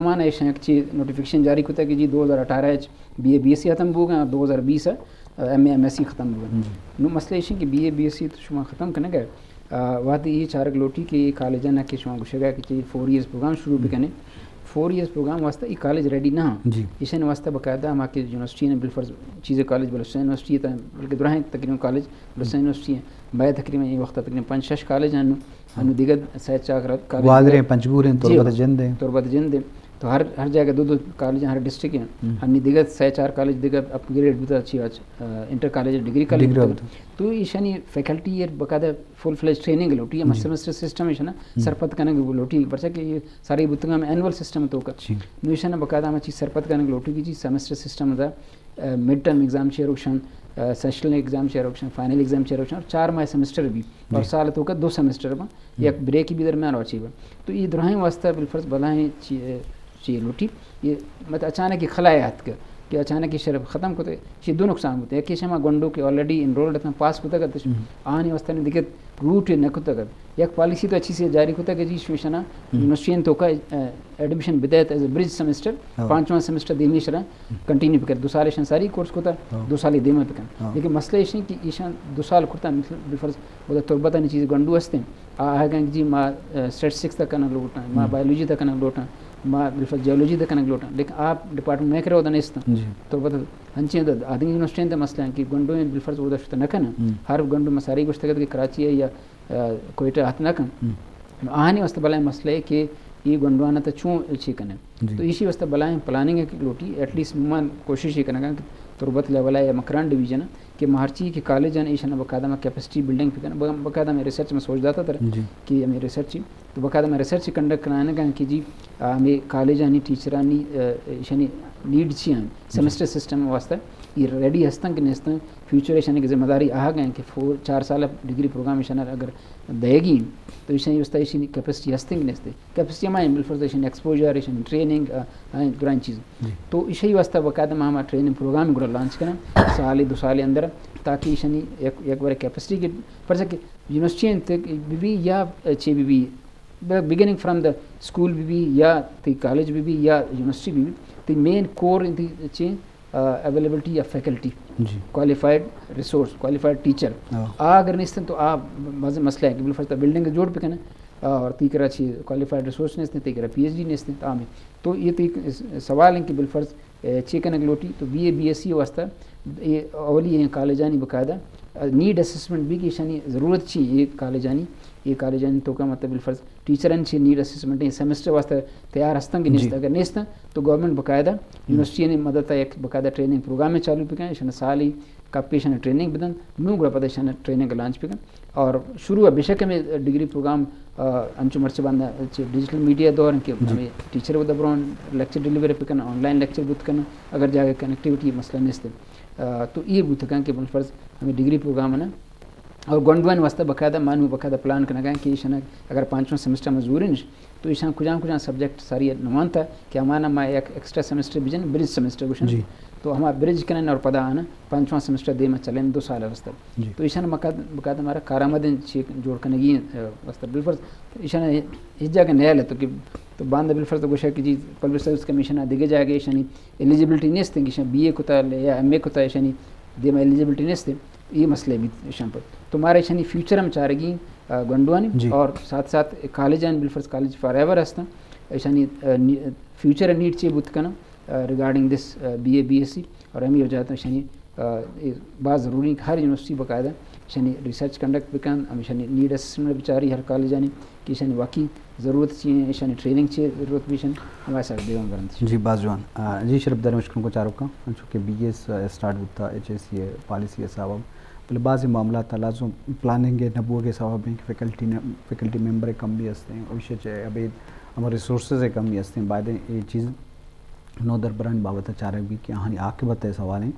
مان ایشاں یک چی نوٹیفکیشن جاری کتا کہ جی دو ہزار اٹھارہ اچ بی اے بی ایس سی ختم بوگا، دو ہزار بیس ایم اے ایم ایس سی ختم بوگا۔ نو مسئلہ ایشیں کہ بی اے بی ایس سی تو شما ختم کنگا، آ، وہدے یہ چارگ لوٹی کہ یہ کالجاں نہ کہ شما گوشگا کہ چی فور ایئرز پروگرام شروع بکنے، فور ایئرز پروگرام واسطہ یہ کالج ریڈی نہ ہاں۔ ایشان واسطہ باقاعدہ ہما کہ یونیورسٹی نے بالفرض چیز کالج بلوچستان یونیورسٹی تا، بلکہ درہیں تقریباً کالج بلوچستان یونیورسٹی ہیں، باید تقریباً یہ وقت تقریباً پنچ شش کالج ہیں، ہنو دیگر سہ چار کالج گوادر ہیں، پنجگور ہیں، جی، تربت جند ہیں۔ تربت جند ہیں۔ تو ہر، ہر جگہ دو دو کالج ہیں، ہر ڈسٹرکٹ ہیں۔ ہنی دیگر سہ چار کالج دیگر اپ گریڈ بوتا چی آج، آ، انٹر کالج، ڈگری کالج ڈگری بوتا۔ بوتا۔ تو ایشانی فیکلٹی یہ باقاعدہ فل فلیج ٹریننگ لوٹی، ہم سیمسٹر سسٹم ایشانا سرپد کنگ لوٹی، پرچہ کہ یہ سارے بوتگا ہم اینول سسٹم تو کا۔ نو ایشانا باقاعدہ ہم چیز سرپد کنگ لوٹی کہ جی سیمسٹر سسٹم دا، آ، مڈ ٹرم ایگزام چہ روشن، آ، سیشنل ایگزام چہ روشن، فائنل ایگزام چہ روشن، اور چار ماہ سیمسٹر بھی، اور سال تو کا دو سیمسٹر با، یک بریک بھی درمیان اور چی با۔ تو یہ درہیں واسطہ بالفرض بلاہیں چی، چی لوٹی۔ یہ مت اچانک ہی خلائے آتک کہ اچانک ہی شرف ختم کتے، چی دو نقصان ہوتے۔ یکی شما گنڈو کہ آلریڈی انرولڈ اتنا پاس کتا کرتے، آنی واسطہ نے دیکھت روٹ نہ کتا کرتے۔ یک پالیسی تو اچھی سے جاری کتا کہ جی شوشنا یونیورسٹی تو کا، آ، ایڈمیشن بدیت ایز اے برج سیمسٹر، پانچواں سیمسٹر دیمی شرا کنٹینیو بکر۔ دو سال ایشان ساری کورس کتا، دو سال دیما بکن۔ لیکن مسئلہ ایشیں کہ ایشان دو سال کرتا، مثلاً بالفرض وہ تربت نے چیز گنڈو ہستے، آ، آ گنگ جی ما، آ، اسٹیٹسٹکس تک کنگ لوٹاں، ما بایولوجی تک کنگ لوٹاں، ما بالفرض جیولوجی تک کنگ لوٹاں، لیکن آپ ڈپارٹمنٹ میں کرے ودا نیستاں۔ تربت ہنچیں آدمی یونیورسٹی تے مسئلہ ہیں کہ گنڈو ہیں بالفرض ودا شتا نہ کنن۔ ہر گنڈو مساری گوشتگت کہ کراچی ہے یا آ، کوئٹہ ہت نہ کن۔ آہانی واسطہ بلائیں مسئلہ ہے کہ یہ گنڈوانا تا چون چی کنن۔ تو ایشی واسطہ بلائیں پلاننگ ہے کہ لوٹی، ایٹ لیسٹ نمان کوشش یہ کنگا کہ تربت لیول ہے یا مکران ڈویژن ہے کہ ما ہرچی کہ کالج ہیں ایشانا باقاعدہ ما کیپیسٹی بلڈنگ پہ کنن، باقاعدہ میں ریسرچ میں سوچ داتا تر کہ ہمیں ریسرچ ہی، تو باقاعدہ میں ریسرچ کنڈکٹ کنانے گا کہ جی، آ، ہمیں کالج آنی ٹیچرانی، آ، ایشانی نیڈ چی ہیں سیمسٹر سسٹم واسطہ، یہ ریڈی ہستن کہ نیستن، فیوچر ایشانی کی ذمہ داری آہا گئے کہ فور، چار سال ڈگری پروگرام ایشانا اگر دئیگی، تو ایشانی واسطہ ایشانی کیپیسٹی ہستیں کہ نیستے۔ کیپیسٹی ہمائیں بالفرض ایشانی ایکسپوژر، ایشانی ٹریننگ، آ، آ، درائیں چیز۔ تو ایشی واسطہ باقاعدہ ما ہما ٹریننگ پروگرام گرا لانچ کناں سال دو سال اندر، تاکہ ایشانی یک، یک بار کیپیسٹی کی، پرچہ کہ یونیورسٹی انت بی بی یا چی بی بی، بگننگ فرام دا اسکول بی بی یا تی کالج بی بی یا یونیورسٹی بی بی، تی مین کور انت چی، آ، اویلیبلٹی آف فیکلٹی، کوالیفائیڈ ریسورس، کوالیفائیڈ ٹیچر۔ آ اگر نیستن تو آ مز-، مسئلہ ہے کہ بالفرض تا بلڈنگ جوڑ بکن، آ، اور تی کرا چی کوالیفائیڈ ریسورس نیستن، تی کرا پی ایچ ڈی نیستن، تو آ میں۔ تو یہ تو ایک س-، سوال ہے کہ بالفرض، اے، چی کنگ لوٹی تو بی اے بی ایس سی واسطہ یہ اولی ہیں کالجانی باقاعدہ، آ، نیڈ اسسمنٹ بھی کہ ایشانی ضرورت چی یہ کالجانی، یہ کالجانی تو کا مطلب بالفرض ٹیچران چی نیڈ اسسمنٹ ہیں سیمسٹر واسطہ تیار ہستن کہ نیست؟ اگر نیستن تو گورنمنٹ باقاعدہ یونیورسٹی نے مدد تا یک باقاعدہ ٹریننگ پروگرام چالو بکن، ایشان سالی کپی ایشان ٹریننگ بدن، نو گڑا پتہ ایشان ٹریننگ لانچ بکن۔ اور شروع ہے بیشک ہمیں ڈگری پروگرام، آ، انچو مرچی باندا چہ ڈیجیٹل میڈیا دور ہیں کہ ہمیں ٹیچر وہ دبرون لیکچر ڈیلیور بکن، آن لائن لیکچر بوت کن، اگر جاگہ کنیکٹیویٹی مسئلہ نیست۔ آ، تو یہ بوت کن کہ بالفرض ہمیں ڈگری پروگرام ہے نا، اور گونڈوان واسطہ باقاعدہ مانو باقاعدہ پلان کنگا کہ ایشان اگر پانچواں سیمسٹر میں زورنش تو ایشان کجام کجام سبجیکٹ ساری نوانتا کہ ہمانا ما یک ایکسٹرا سیمسٹر بجن، برج سیمسٹر گوشن۔ تو ہما برج کنن اور پدا آنا پانچواں سیمسٹر دیما چلن دو سال واسطہ۔ تو ایشان مقد-، باقاعدہ ہمارا کارآمد چی جوڑ کنگی، آ، واسطہ بالفرض ایشان ہچ جاگہ نیال ہے تو کہ تو باندا بالفرض تو گوشا کہ جی پبلک سروس کمیشن دیگہ جاگہ ایشانی ایلیجیبلٹی نیست کہ ایشان بی اے کتا یا ایم اے کتا ایشانی دیما ایلیجیبلٹی نیست۔ یہ مسئلہ بھی ایشان پر۔ تو مارا ایشانی فیوچر ہم چارگی، آ، گونڈوانی اور ساتھ ساتھ کالج ہیں، بالفرض کالج فار ایور ہستن۔ ایشانی، آ، نی-، فیوچر نیڈ چی بوت کنا، آ، ریگارڈنگ دس، آ، بی اے بی ایس سی اور ہمیں وجہ تو ایشانی، آ، یہ باز ضروری کہ ہر یونیورسٹی باقاعدہ ایشانی ریسرچ کنڈکٹ بکن، ہم ایشانی نیڈ اسسمنٹ بچاری ہر کالجانی کہ ایشانی واقعی ضرورت چی ہیں، ایشانی ٹریننگ چی ضرورت بیشن، ہمارے ساتھ دیوان برند۔ جی، باز جوان۔ آ، جی، شرف داریں مشکل کو چاروکاں، چونکہ بی ایس اسٹارٹ بوتا، ایچ ایس سی پالیسی حساب، بلے بعض معاملات لازم پلاننگ نہ بوگے سبب ہیں کہ فیکلٹی نے، فیکلٹی ممبر کمی ہستیں، اور اسے چے ابھی ہمارے ریسورسز کمی ہستیں، بعد یہ چیز نودربرانی بابت چارگ بی کہ آہانی عاقبت ء سوال ہیں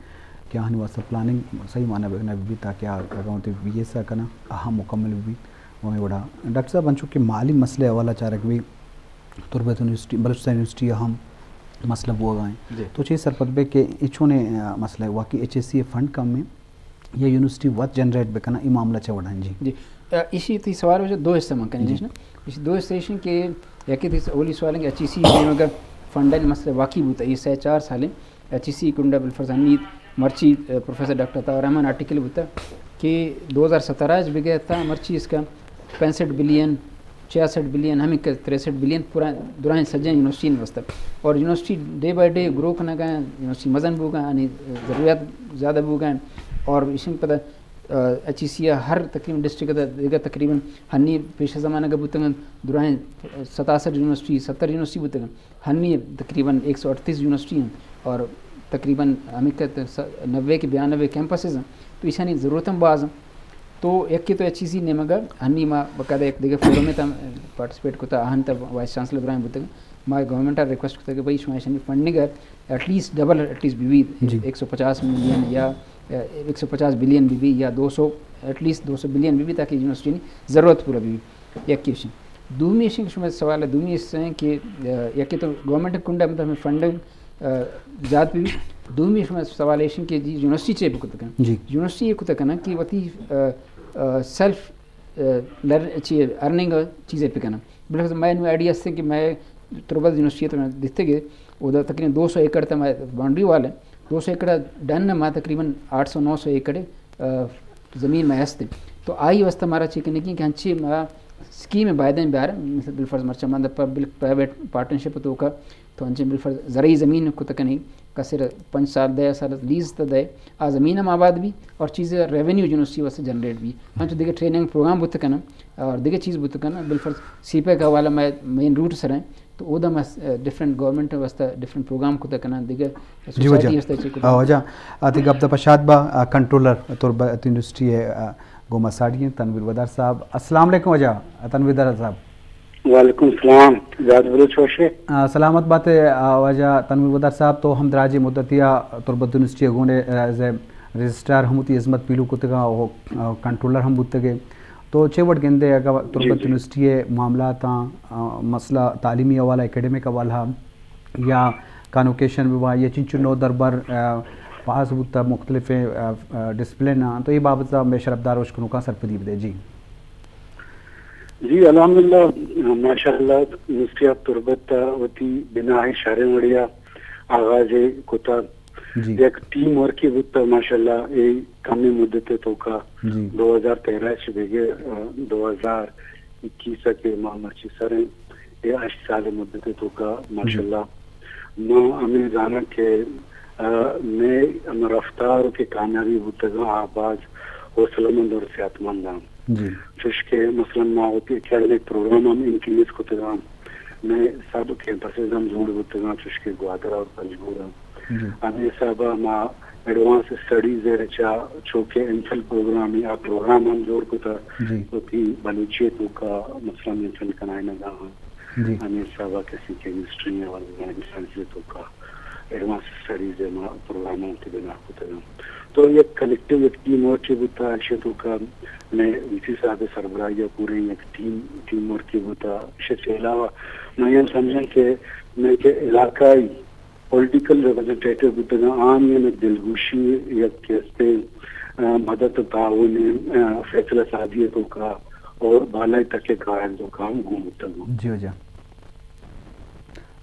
کہ آہانی واسطہ پلاننگ صحیح معنی بہ نہ بی تاکہ آ اگاں وتی بی ایس ء کناں آہاں مکمل بی و ہمیں وڑا۔ ڈاکٹر صاحب، انچو کہ مالی مسئلے حوالہ چارگ بی، تربت یونیورسٹی، بلوچستان یونیورسٹی ء ہم مسئلہ بوگا ہیں۔ تو چے سرپد بے کہ اے چونے، آ، مسئلہ ہے؟ واقعی ایچ ایس سی فنڈ کم ہیں یا یونیورسٹی وت جنریٹ بکناں، اے معاملہ چہ وڑا ہیں؟ جی۔ جی۔ آ، ایشی تی سوال وجہ دو حصہ من کنی جی۔ جیش نا۔ ایشی دو حصہ ایشن کہ یکی تی اولی سوال ہیں کہ ایچ ای سی ٹیم اگر فنڈانی مسئلہ واقعی بوتا، اے سہ چار سالیں ایچ ای سی کنڈا بالفرض ہنی مرچی، آ، پروفیسر ڈاکٹر عطا الرحمن آرٹیکل بوتا کہ دو ہزار سترہ اچ بگے تا مرچی اس کا پینسٹھ بلین، چھیاسٹھ بلین، ہمیں کہ تریسٹھ بلین پورا درائیں سجیں یونیورسٹی نے واسطہ۔ اور یونیورسٹی ڈے بائی ڈے گرو کنگا، یونیورسٹی مزن بوگا، یعنی ضروریات زیادہ بوگا۔ اور اسی پتہ، آ، ایچ ای سی ہر تقریباً ڈسٹرکٹ دیگا تقریباً ہنی پیش زمانہ کا بوتگن درائیں ستاسٹھ یونیورسٹی، ستر یونیورسٹی بوتگن۔ ہنی تقریباً ایک سو اڑتیس یونیورسٹی ہیں اور تقریباً ہمیں کہ س-، نوے کے بیانوے کیمپسز ہیں، تو ایشانی ضرورت ہم باز ہیں۔ تو یکی تو ایچ ای سی نیمگا ہنی ما باقاعدہ ایک دیگہ فورم تم پارٹیسپیٹ کتا، آہن تب وائس چانسلر درائیں بوتگ، ما گورنمنٹ ریکویسٹ کتا کہ بھئی شما ایشانی فنڈنگ ایٹ لیسٹ ڈبل ایٹ لیسٹ بی بی، جی۔ ایک سو پچاس ملین یا ایک سو پچاس بلین بی بی یا دو سو، ایٹ لیسٹ دو سو بلین بی بی، تاکہ یونیورسٹی نی ضرورت پورا بی بی۔ یکی ایشی۔ دومی ایشی کہ شما سوال ہے، دومی ایشی ہیں کہ، آ، یکی تو گورنمنٹ کنڈا مطلب ہمیں فنڈنگ، آ، زیاد بی بی۔ دومی شما سوال ایشی کہ جی یونیورسٹی چے بکت کن؟ جی۔ یونیورسٹی یہ کت کن کہ وتی، آ، آ، سیلف، آ، لر-، چی ارننگ چیزیں پکنن۔ بلکہ میں نو آئیڈیا ہستے کہ میں تربت یونیورسٹی تو دیتے گئے، وہ تقریباً دو سو ایکڑ تا میں باؤنڈری وال ہے، دو سو ایکڑ ڈن ہے، میں تقریباً آٹھ سو نو سو ایکڑ، آ، زمین میں ہستے۔ تو آئی واسطہ مارا چی کنگی کہ ہنچی ما اسکیم بایدیں بیار، مثل بالفرض مرچا من پبلک پرائیویٹ پارٹنرشپ توکا، تو ہنچی بالفرض زرعی زمین کت کنی، کسر پنچ سال، دہ سال لیز تا دے، آ زمین ہم آباد بی اور چیز ریونیو یونیورسٹی واسطہ جنریٹ بی۔ ہنچو دیگہ ٹریننگ پروگرام بوت کنن اور دیگہ چیز بوت کنن، بالفرض سی پیک حوالہ میں مین روٹ سر ہیں، تو اودا میں، آ، ڈفرنٹ گورنمنٹ واسطہ ڈفرنٹ پروگرام کت کنن، دیگہ جی وجہ۔ سوسائٹی واسطہ چی کت آ، وجہ۔ آ، تی گپ دا پشاد با، آ، کنٹرولر تربت یونیورسٹی ہے، آ، گوما ساڑی ہیں تنویر ودار صاحب۔ السلام علیکم وجہ، آ، تنویر ودار صاحب۔ وعلیکم السلام۔ زاد بلوچ وشے۔ آ، سلامت باتے، آ، واجہ تنویر ودار صاحب، تو ہم دراجیں مدتی آ تربت یونیورسٹی گونے، آ، ایز اے رجسٹرار ہم وتی ہزمت پیلو کتگا و، آ، کنٹرولر ہم بوتگے۔ تو چے وڑ گندے اگا جی، تربت جی۔ یونیورسٹی معاملات آ، آ، مسئلہ تعلیمی حوالہ، اکیڈمک حوالہ یا کانوکیشن بہ با یا چنچو نو دربر، آ، پاس بوتا مختلف، آ، آ، ڈسپلن آ، تو اے بابت میں شرفدار وش کنوکاں سرپدی بدے جی۔ جی، الحمدللہ، ماشاءاللہ، یونیورسٹی آف تربت ء وتی بناء ء شریں وڑے ء آغاز ء کتگ۔ جی۔ یک ٹیم ورکے بوتگ، ماشاءاللہ، اے کمیں مدت ء توکا جی۔ دو ہزار تیرہ چہ بگر، ء، دو ہزار اکیس ء کہ ما مرچی سریں، اے ہشت سال ء مدت ء توکا، جی۔ ماشاءاللہ، ما ہمے زاناں کہ، ء، مئے ہم رفتار کہ کامیابی بوتگ آ باز حوصلہ مند اور صحت مند آں۔ جی۔ چوش کہ مثلاً ما وتی اکیڈمک پروگرام ہم انکریز کتگاں، مئے سب کیمپسز ہم جوڑ بوتگاں، چوش کہ گوادر اور پنجگور ہم۔ جی۔ ہمے حساب ء ما ایڈوانس اسٹڈیز ء چا چو کہ ایم فل پروگرام ء آ پروگرام ہم جوڑ کتگ۔ جی۔ وتی بلوچی ء توکا مثلاً مینشن کنائینگ ء آں۔ جی۔ ہمے حساب ء کسی کیمسٹری ء اور مین سائنس ء توکا ایڈوانس اسٹڈیز ء ما پروگرام ہم وتی بنا کتگ۔ تو یک کلیکٹیو، یک ٹیم ورک ء بوتا، ایشی ء توکا مئے وی سی صاحب ء سربراہی ء پوریں یک ٹیم، ٹیم ورک ء بوتا۔ ایشی ء چہ علاوہ من ہم سمجھاں کہ مئے کہ علاقائی پولیٹیکل ریپرزنٹیٹیو بوتگاں، آنی ہم یک دلگوشی، یک کہ استیں، آ، مدد و تعاون، آ، فیصلہ سازی ء توکا اور بالائی تک ء کار ء توکا ہم گون بوتگ۔ جی ہو جا۔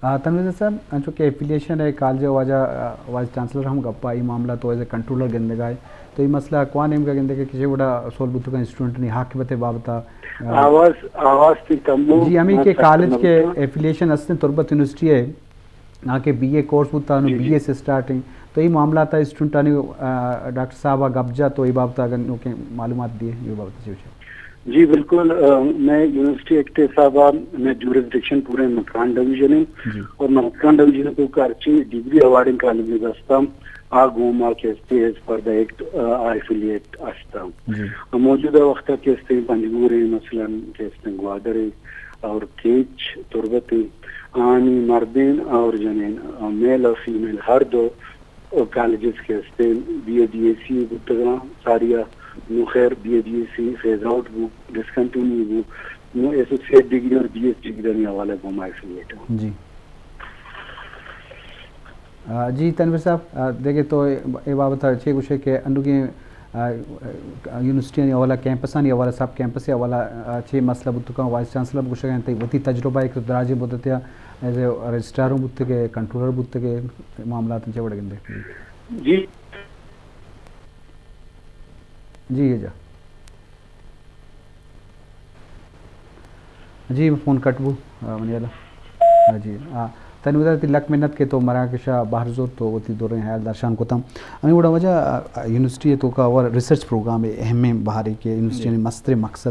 آ، تنویر صاحب، انچو کہ ایفیلیشن ہے کالج ء واجہ، آ، وائس چانسلر ہم گپا ای معاملہ تو ایز اے کنٹرولر گندگا ہے، تو ای مسئلہ کوا نیمگا گندے کہ کسی وڑا سول بوتگا اسٹوڈنٹ نی حاکمیت بابتا، آ، آواز، آواز تی کمو جی، ہمیں کہ کالج کے ایفیلیشن استیں تربت یونیورسٹی ہے، آ کہ بی اے کورس بوتا، نو جی، بی جی۔ اے سے سٹارٹ ہیں۔ تو یہ معاملات ہے اسٹوڈنٹانی، آ، ڈاکٹر صاحب آ گپ جا، تو یہ بابت اگر نو کہ معلومات دیے، یہ بابت سے پوچھے۔ جی بالکل، آ، میں یونیورسٹی ایکٹ حساب آ، میں جورسڈکشن پورے مکران ڈویژن ہیں جی۔ اور مکران ڈویژن کو ہرچی ڈگری اوارڈنگ کالجز ہستا، آ گوما کہ استے ایز پر دا ایکٹ، آ، آ ایفیلیٹ ہستا۔ جی۔ موجودہ وقت کہ استے پنجگور ہیں، مثلاً کہ استے گوادر ہیں، اور کیچ تربت ہیں، آنی مردین اور جنین، آ، میل اور فیمیل ہر دو کالجز کہ استیں، بی اے بی ایس سی بوتگاں، ساریا نو خیر بی اے بی ایس سی فیز آؤٹ بو، ڈسکنٹینیو بو، نو ایسوسیٹ ڈگری اور بی ایس ڈگری آنی حوالہ گوما ایفیلیٹ ہیں۔ جی۔ آ، جی تنویر صاحب، آ، دیکھے تو اے، اے بابت چے گوشے کہ انوگیں، آ، یونیورسٹی آنی حوالہ، کیمپس آنی حوالہ، سب کیمپس حوالہ، آ، چے مسئلہ بوتگاں، وائس چانسلر گوشگا انت وتی تجربہ ایک دراجیں مدت یا ایز اے رجسٹرار ہوں بوتگے، کنٹرولر بوتگے، معاملات چے وڑ گندے؟ جی۔ جی، اے جا۔ جی، فون کٹ بو، آ، منی ہیال ءَ۔ آ، جی، آ، تنی ودا تئی لک منت کہ تو مراکش ءَ بہر زرت تو وتی دریں ہیال درشان کتاں۔ ہمے وڑا واجہ، آ، آ، یونیورسٹی ءِ توکا اور ریسرچ پروگرام ءِ اہمیں بہرے کہ یونیورسٹی جی۔ یعنی مستریں مقصد